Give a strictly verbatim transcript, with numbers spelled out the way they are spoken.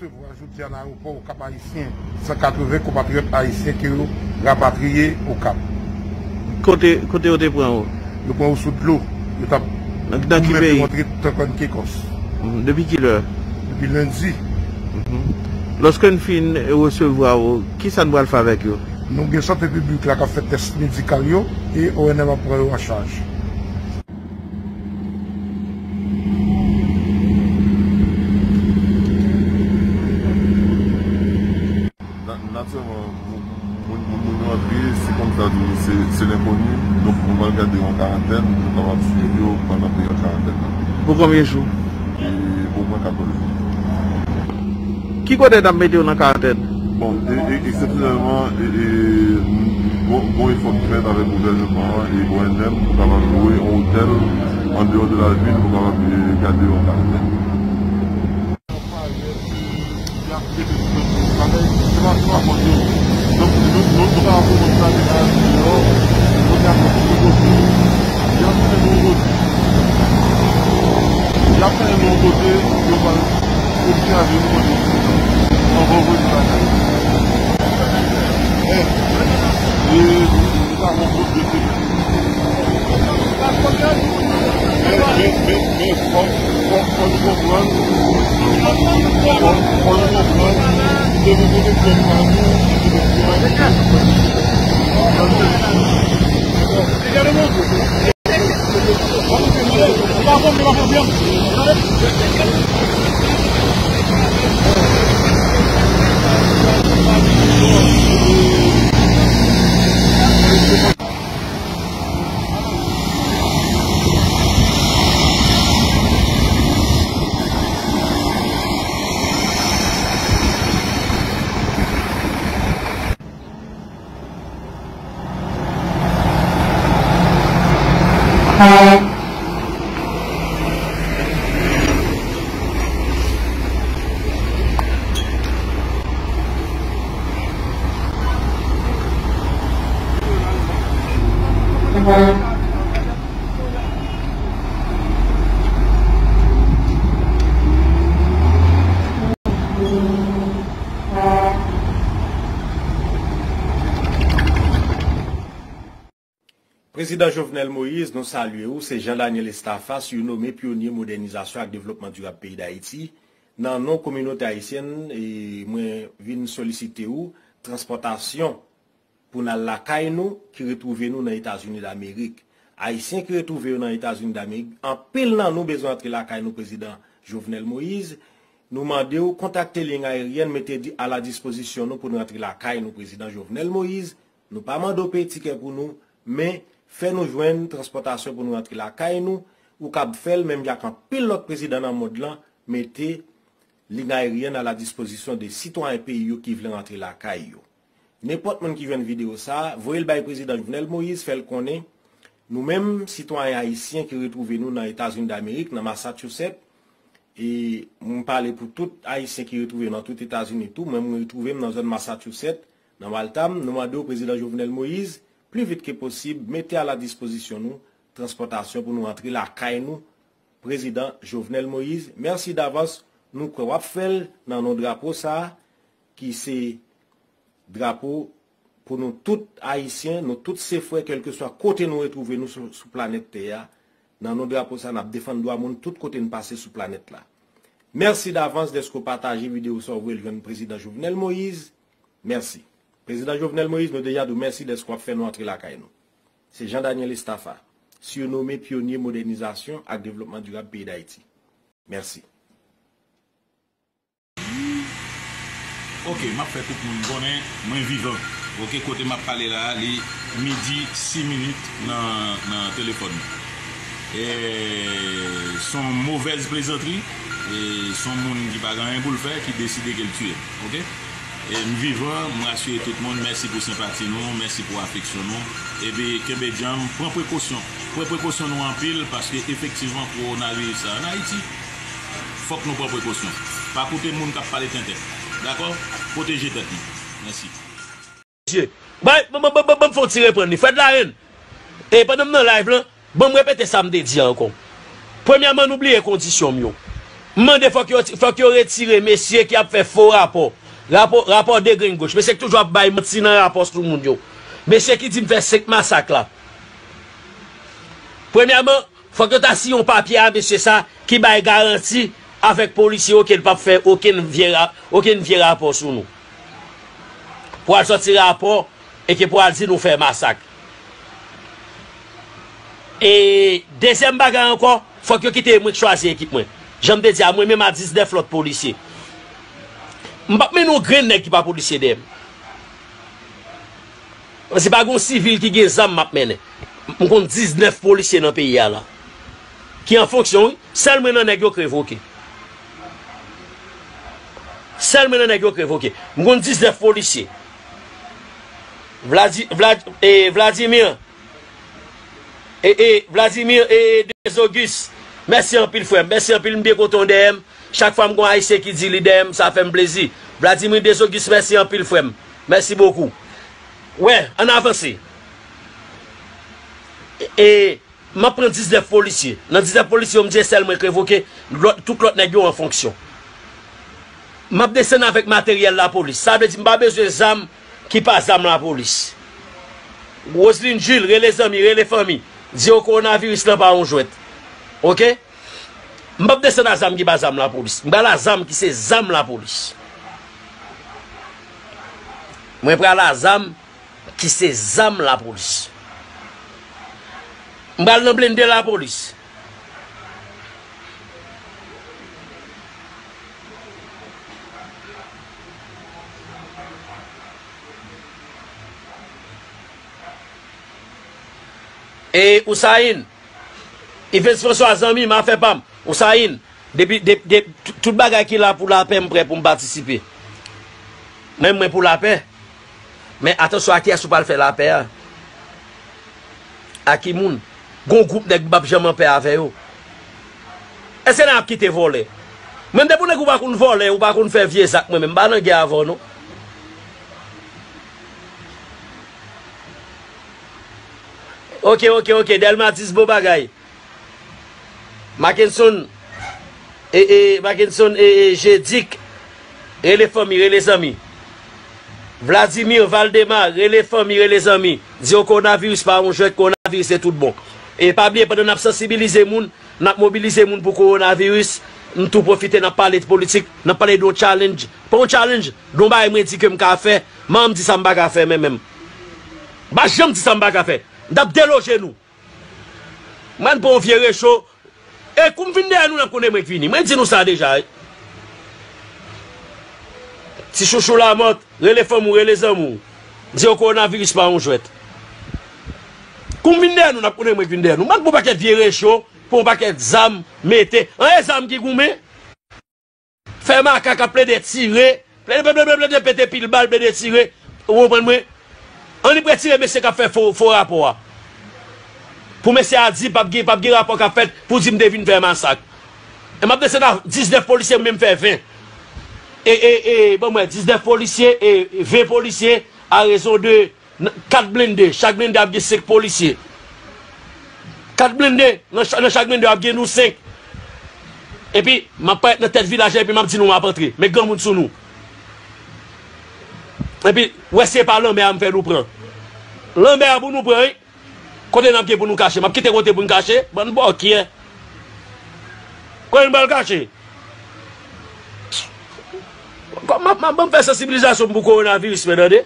Resevwa jodi a nan ayewopò Okap Ayisyen, san katreven konpatriyòt ayisyen ke yo rapatriye Okap. Kote, kote yo te pran yo? Yo pran yo sou dlo. Yo t ap nan, nan ki peyi? Rantre Tankan Kekòs. Mhm. Depi kilè? Depi lendi. Mhm. Lòske n fin resevwa yo, kisa n pral fè avèk yo? Nou gen sante piblik la k ap fè tès medikal yo e O N M ap pran yo an chaj. Na-, natirèlman, moun, moun, moun, moun yo antre, se kòm sa di, se, se lenkoni. Donk, nou pral gade yo an karantèn, nou kapab swiv yo pandan peryòd karantèn nan. Pou konbyen jou? E omwen katòz jou. Ki kote n ap mete yo nan karantèn? Bon, e, e, eksepsyonèlman, e, e, gon, gon efò ki fèt avèk gouvènman an e O N M pou kapab lwe yon otèl andeyò de lavil pou kapab, e, gade yo an karantèn. Y ap fè yon kote, yo pral oblije ale nou kote anvan vòlè lakay. Men, e, nou pa konn kote. Men, men, men, men, fòk Prezidan Jovenel Moïse, nou salye w, se Jean Daniel Estafa, sirinome pyonye modènizasyon ak devlopman dirab peyi Dayiti. Nan non kominote ayisyèn, e mwen vin solisite w, transpòtasyon pou n al lakay nou ki retwouve nou nan Etazini Damerik. Ayisyen ki retwouve yo nan Etazini Damerik, anpil nan nou bezwen antre lakay nou, Prezidan Jovenel Moïse. Nou mande w kontakte liy ayeryèn, mete di-, a la dispozisyon nou pou nou antre lakay nou, Prezidan Jovenel Moïse. Nou pa mande w peye tikè pou nou, men fè nou jwenn transpòtasyon pou nou rantre lakay nou. Ou kab fè l menm jan ak anpil lòt prezidan nan mond lan, mete liy ayeryèn a la dispozisyon de sitwayen peyi yo ki vle rantre lakay yo. Nenpòt moun ki jwenn videyo sa a, voye l bay Prezidan Jovenel Moïse, fè l konnen nou menm, sitwayen ayisyen ki retwouve nou nan Etazini Damerik, nan Massachusetts, e m pale pou tout Ayisyen ki retwouve yo nan tout Etazini tou, mwen, mwen retwouve m nan zòn Massachusetts, nan Waltham, nou mande w, Prezidan Jovenel Moïse, pli vit ke posib, mete a la dispozisyon nou transpòtasyon pou nou antre lakay nou, Prezidan Jovenel Moïse. Mèsi davans, nou kwè w ap fè l nan non drapo sa a, ki se drapo pou nou tout Ayisyen, nou tout se frè, kèlkeswa kote nou retwouve nou sou, sou planèt tè a. Nan non drapo sa, n ap defann dwa moun tout kote n pase sou planèt la. Mèsi davans dèske w pataje videyo sa a, w voye l jwenn Prezidan Jovenel Moïse. Mèsi. Prezidan Jovenel Moïse, nou deja di w mèsi dèske w ap fè nou antre lakay nou. Se Jean Daniel Estafa, sirinome pyonye modènizasyon ak devlopman dirab peyi Dayiti. Mèsi. Ok, m ap fè tout moun konnen mwen vivan. Ok, kote m ap pale la a, li midi sis minit nan, nan telefòn mwen. E, se yon movèz plezantri. E, se yon moun ki pa gen anyen pou l fè, ki deside ke l tiye m. Ok? E, m vivan, m rasire tout moun. Mèsi pou senpati nou, mèsi pou afeksyon nou. Epi, kenbe djanm, pran prekosyon. Pran prekosyon nou anpil, paske efektivman, kowonaviris la ann Ayiti, fòk nou pran prekosyon. Pa koute moun k ap pale tenten. Dakò? Pwoteje tèt nou. Mèsi. Mesye, bay, ban, ban, ban, ban, ban m fè yon ti reprann li. Frè Dlarèn, e pandan m nan live lan, ban m repete sa m te di a ankò. Premyèman, nou bliye kondisyon m yo. M mande fòk yo, fòk yo retire mesye ki ap fè fo rapò. Rapò, rapò degrenn goch. Mesye ki toujou ap bay manti nan rapò sou moun yo. Mesye ki di m fè senk masak la. Premyèman, fòk yo ta siyen yon papye a mesye sa ki bay garanti avèk polisye yo ke l p ap fè okenn vye ra-, okenn vye rapò sou nou. Pou al sòti rapò e ke pou al di nou fè masak. E dezyèm bagay ankò, fòk yo kite mwen k chwazi ekip mwen. Jan m te di a, mwen menm a diznèf lòt polisye. M p ap mennen yon grenn nèg ki pa polisye dèyè m. Se pa gon sivil ki gen zam m ap mennen. M konn diznèf polisye nan peyi a la. Ki an fonksyon, wi. Sèl mwen nan nèg yo k revoke. Sèl mwen nan nèg yo k revoke. M konn diznèf polisye. Vladi-, Vlad-, e, Vladimir. E, e, Vladimir, e, Dezogus. Mèsi anpil, frè m. Mèsi anpil, m byen kontan w dèyè m. Chak fwa m gon Ayisyen ki di li dèyè m, sa fè m plezi. Vladimir Dezogus, mèsi anpil, frè m. Mèsi bokou. Wè, ann avanse. E, e, m ap pran diznèf polisye. Nan diznèf polisye yo, m di e sèl mwen k revoke. Lòt, tout lòt nèg yo an fonksyon. M ap desann avèk materyèl lapolis. Sa vle di m pa bezwen zam ki pa zam lapolis. Roseline Jules, rele zanmi, rele fanmi. Di yo kowonaviris lan pa yon jwèt. Oke? M p ap desann a zam ki pa zam lapolis. M pral a zam ki se zam lapolis. Mwen pral a zam ki se zam lapolis. M pral nan blende lapolis. E Usain, Yves François, zanmi m, afè pa m. Usain, depi, de, de, tout, tout bagay ki la pou lapè, m prè pou m patisipe. Menm mwen pou lapè. Men atansyon a kiyès ou pral fè lapè a. A ki moun? Gon gwoup nèg m p ap janm anpè avè yo. Èske n ap kite vòlè? Menm depi w nèg ou pa konn vòlè, ou pa konn fè vye zak, mwen menm m pa nan gè avè w non. Ok, ok, ok, Delma dis bon bagay. Mackenson, e, e, Mackenson, e, e, Jedik, rele fanmi, rele zanmi. Vladimir Valdemar, rele fanmi, rele zanmi. Di yo kowonaviris pa yon jwèt, kowonaviris se tout bon. E pa bliye, pandan n ap sansibilize moun, n ap mobilize moun pou kowonaviris, n tou pwofite, n ap pale de politik, n ap pale de yon challenge. Pa yon challenge, de yon bagay mwen di ke m ka fè, m di sa m pa ka fè, men menm. M pa janm di sa m pa ka fè. M t ap deloje nou. Mwen pran yon vye recho. E kou m vin dèyè nou, n ap konnen mwen k vini. Mwen di nou sa deja, wi. Ti chouchou Lamòt, rele fanmi w, rele zanmi w. Di yo kowonaviris pa yon jwèt. Kou m vin dèyè nou, n ap konnen mwen k vin dèyè nou. Mwen pran yon pakèt vye recho, pran yon pakèt zam, mete. An e zam ki goumen? Fè makak ap plede tire, plede, plede, plede, plede pete pil bal, plede tire. Ou konprann mwen? Annik retire mesye k ap fè fo, fo rapò a. Pou mesye a di p ap gen, p ap gen rapò k ap fèt pou di m te vin fè masak. E m ap desann a diznèf polisye, mwen menm fè ven. E, e, e, bon, mwen, diznèf polisye, e, ven polisye, a rezon de N-, kat blende, chak blende ap gen senk polisye. Kat blende, nan cha-, nan chak blende ap gen nou senk. Epi, m ap parèt nan tèt vilaj la, epi m ap di nou m ap antre. Met granmoun sou nou. Epi, w wè se pa lanmè a m fè nou pran. Lanmè a pou nou pran, wi. Kote n ap gen pou nou kache? M ap kite kote pou n kache? Bann bòkyè. Kote n pral kache? Kòm m ap, m ap, ban m fè sansibilizasyon m pou kowonaviris, men tande.